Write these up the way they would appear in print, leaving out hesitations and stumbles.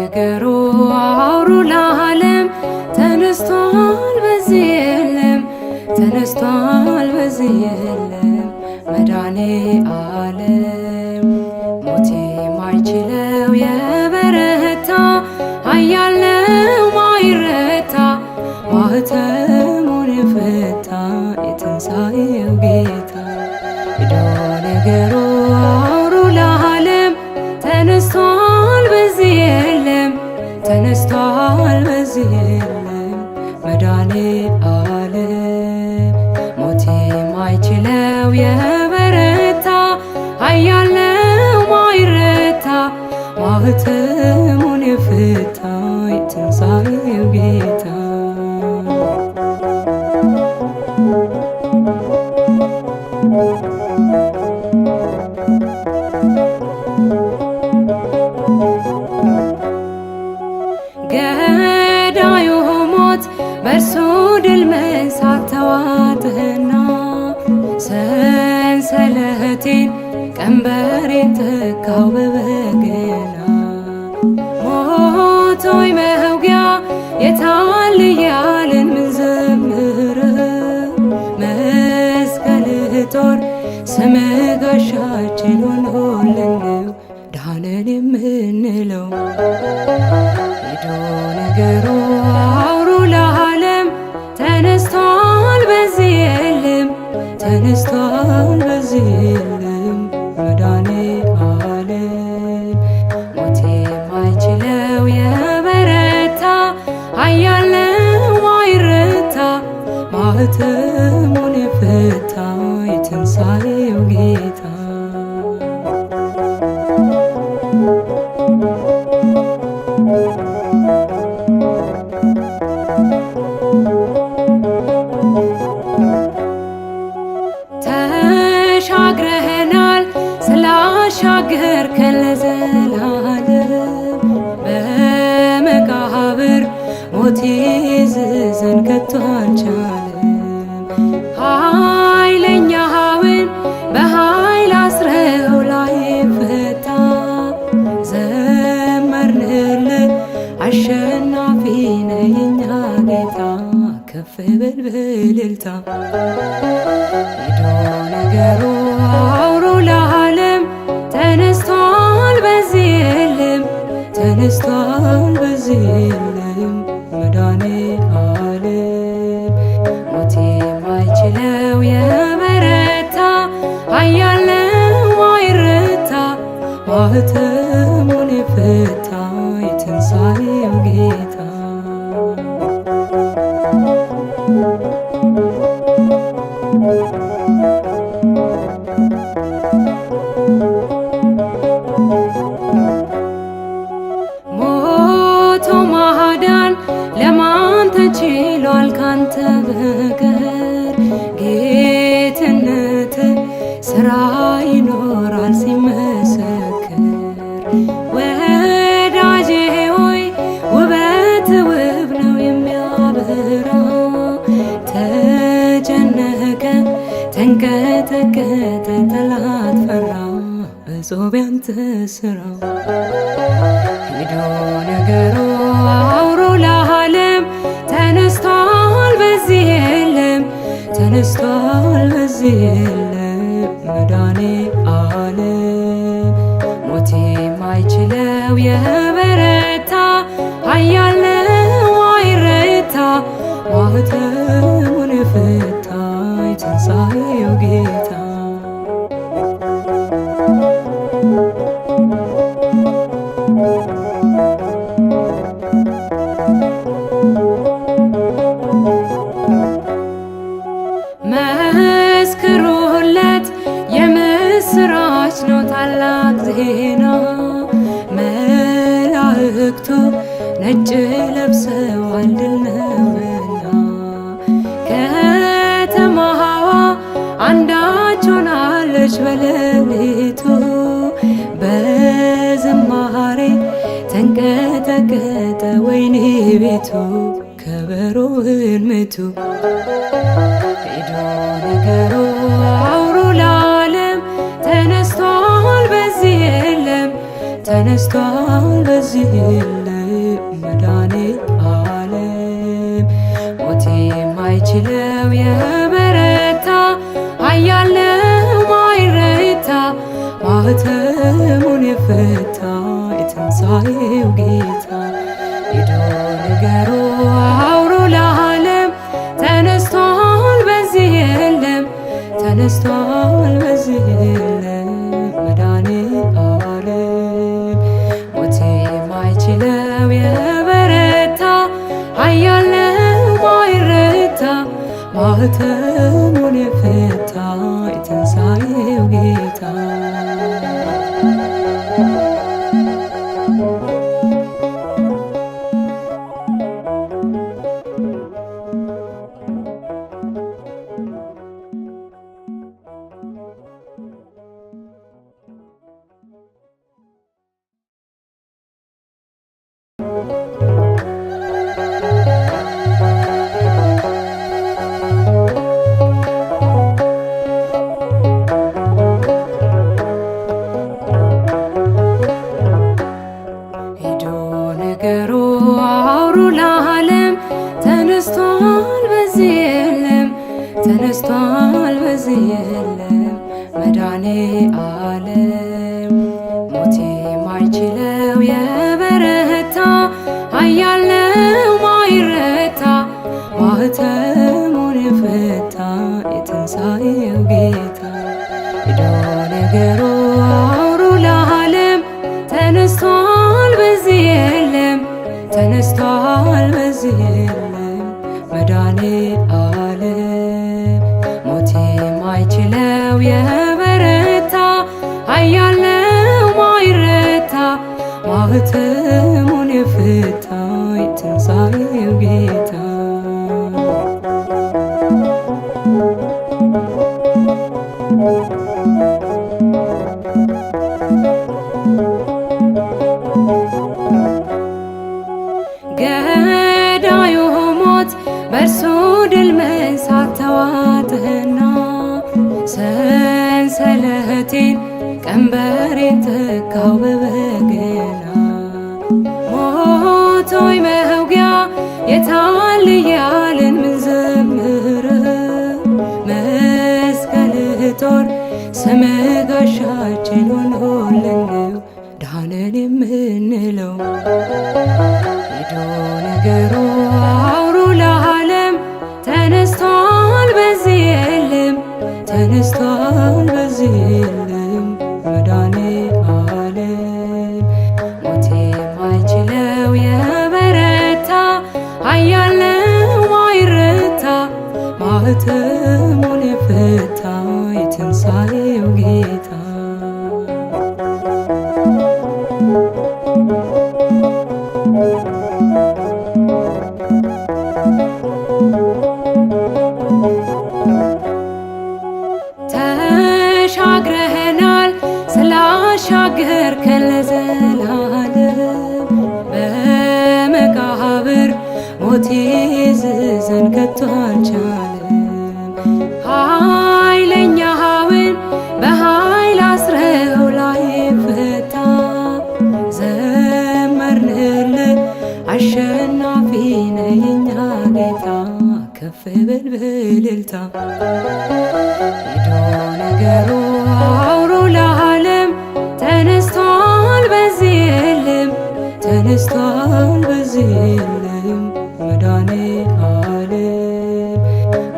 ንገሩ አውሩ ለዓለም ተነስቷል በዚህ የለም፣ ተነስቷል በዚህ የለም መድኃኔ ዓለም። ሞት የማይችለው የበረታ ኃያል ነው ማይረታ ማኅተሙን የፈታ የትንሣኤው ጌታ። ሂዱ ንገሩ አውሩ ለዓለም ተነስቷል በዚህ የለም፣ ተነስቷል በዚህ የለም መድኃኔ ዓለም። ሞት የማይችለው የበረታ ኃያል ነው ማይረታ ማኅተሙን የፈታ የትንሣኤው ጌታ። ገዳዩ ሞት በእርሱ ድል መንሳት ተዋጥህና ሰንሰለቴን ቀንበሬን ተካው በበገና። ሞት ሆይ መውጊያ የታል እያልን ምንዘምር መስቀልህ ጦር ስምህ ጋሻችን ሆኖልን ነው ዳንን የምንለው። ሂዱ ንገሩ አውሩ ለዓለም ተነስቷል በዚህ የለም፣ ተነስቷል በዚህ የለም መድኃኔ ዓለም። ሞት የማይችለው የበረታ ኃያል ነው ማይረታ ማኅተሙን የፈታ የትንሣኤው ጌታ። ተሻግረህናል ስላሻገርከን ለዘላለም በመቃብር ሞት ይዝዘን ከቶ አልቻለም። ኃይለኛውን በኃይል አስረው ላይፈታ ዘመርንልህ አሸናፊ ነህ የኛ ጌታ ከፍ በል በእልልታ። ሂዱ ንገሩ አውሩ ለዓለም ተነስቷል በዚህ የለም፣ ተነስቷል በዚህ የለም መድኃኔ ዓለም። ሞት የማይችለው የበረታ ኃያል ነው ማይረታ ማኅተሙን የፈታ የትንሣኤው ጌታ። ሞቶ ማዳን ለማን ተችሏል ካንተ በቀር? ጌትነት ስራ ይኖራል ሲመሰክር። ወዳጄ ሆይ ውበት ውብ ነው የሚያበራ ተጨነቀ ተንቀጠቀጠ ጠላት ፈራ በጾም ያንተ ስራ። ሂዱ ንገሩ አውሩ ለዓለም ተነስቷል በዚህ የለም፣ ተነስቷል በዚህ የለም መድኃኔ ዓለም። ሞት የማይችለው የበረታ ኃያል ነው ማይረታ ማኅተሙን የፈታ የትንሣኤው ጌታ። መስክሩለት የምስራች ነው ታላቅ ዜና መላእክቱ ነጭ ለብሰዋል ድል ነውና። ከተማዋ አንዳች ሆናለች በሌሊቱ በዝማሬ ተንቀጠቀጠ ወይኒ ቤቱ ከበሮውን ምቱ። ሂዱ ንገሩ አውሩ ለዓለም ተነስቷል በዚህ የለም፣ ተነስቷል በዚህ የለም። መድኃኔ ዓለም ሞት የማይችለው የበረታ ኃያል ነው ማይረታ ማኅተሙን የፈታ የትንሣኤው ጌታ ሂዱ ንገሩ አውሩ ለዓለም ተነስቷል በዚህ የለም ተነስቷል በዚህ የለም መድኃኔ ዓለም ሞት የማይችለው የበረታ ኃያል ነው ማይረታ ማኅተሙን የፈታ የትንሣኤው ጌታ። ሂዱ ንገሩ አውሩ ለዓለም ተነስቷል በዚህ የለም ተነስቷል በዚህ የለም መድኃኔ ዓለም ሞት የማይችለው የበረታ ኃያል ነው ማይረታ ማኅተሙን የፈታ የትንሣኤው ጌታ ሂዱ ንገሩ አውሩ ለዓለም ተነስቷል በዚህ የለም ተነስቷል በዚህ የለም መድኃኔ ዓለም ሞት የማይችለው የበረታ ኃያል ነው ማይረታ ማኅተሙን የፈታ የትንሣኤው ጌታ። ገዳዩ ሞት በእርሱ ድል መንሳት ተዋጥህና ሰንሰለቴን ቀንበሬን ተካው በበገና ሞት ሆይ መውጊያ የታል እያልን ምንዘምረው መስቀልህ ጦር ስምህ ጋሻችን ሆኖልን ነው ዳንን የምንለው። ሂዱ ንገሩ አውሩ ለዓለም ተነስቷል በዚህ የለም ተነስቷል በዚህ የለም መድኃኔ ዓለም ሞት የማይችለው የበረታ ኃያል ነው ማይረታ ማኅተሙን የፈታ የትንሣኤው ጌታ። ተሻግረህናል ስላሻገርከን ለዘላለም በመቃብር ሞት ይዝዘን ከቶ አልቻለም። ኃይለኛውን በኃይል አስረው ላይፈታ ዘመርንልህ አሸናፊ ነህ የኛ ጌታ ከፍ በል በእልልታ። ሂዱ ንገሩ አውሩ ለዓለም ተነስቷል በዚህ የለም ተነስቷል በዚህ የለም መድኃኔ ዓለም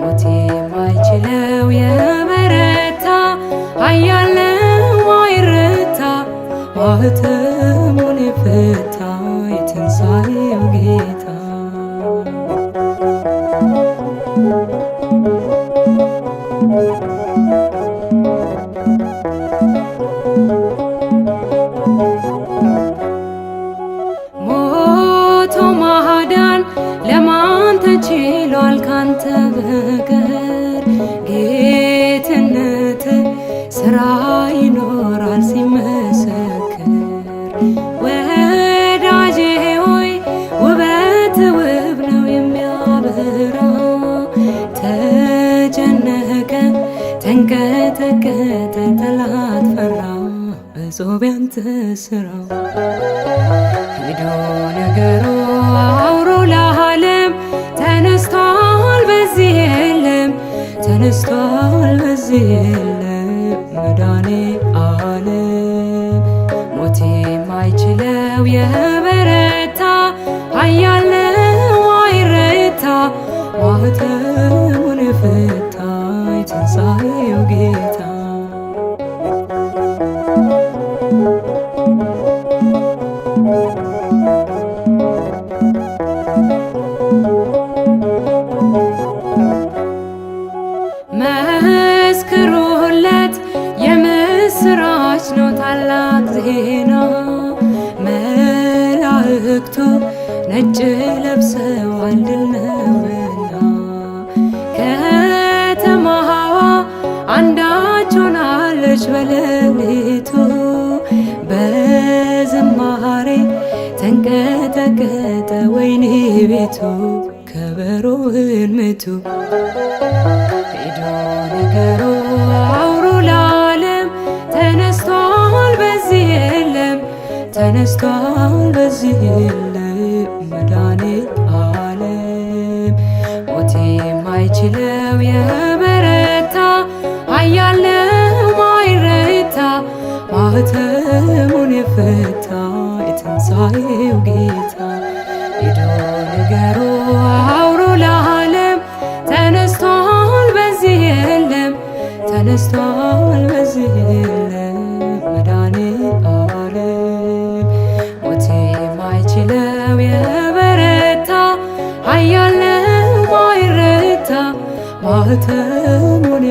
ሞት የማይችለው የበረታ ኃያል ነው ማይረታ ማኅተሙን የፈታ የትንሣኤው ጌታ። ሞቶ ማዳን ለማን ተችሏል ካንተ በቀር? ጌትነት ስራ ይኖራል ሲመሰክር። ወዳጄ ሆይ ውበት ውብ ነው የሚያበራ ተጨነቀ ተንቀጠቀጠ ጠላት ፈራ በጾም ያንተ ስራ። ሂዱ ንገሩ የለም መድኃኔዓለም። ሞት የማይችለው የበረታ ኃያል ነው አይረታ፣ ማኅተሙን የፈታ የትንሣኤው ጌታ። መስክሩለት የምስራች ነው ታላቅ ዜና፣ መላእክቱ ነጭ ለብሰዋል ድል ነውና። ከተማዋ አንዳች ሆናለች በሌሊቱ፣ በዝማሬ ተንቀጠቀጠ ወይኒ ቤቱ፣ ከበሮን ምቱ። ሄዶ ነገሩ አውሩ ለዓለም፣ ተነስቷል በዚህ የለም፣ ተነስቷል በዚህ የለም መድኃኔዓለም። ሞት የማይችለው የበረታ ኃያል ነው ማይረታ፣ ማኅተሙን የፈታ የትንሣኤው ጌታ። ሄዶ ነገሩ አውሩ ለዓለም፣ ተነስቷል በዚህ የለም፣ ተነስቷል በዚህ የለም መድኃኔዓለም። ሞት የማይችለው የበረታ ኃያል ነው ማይረታ፣ ማኅተሙን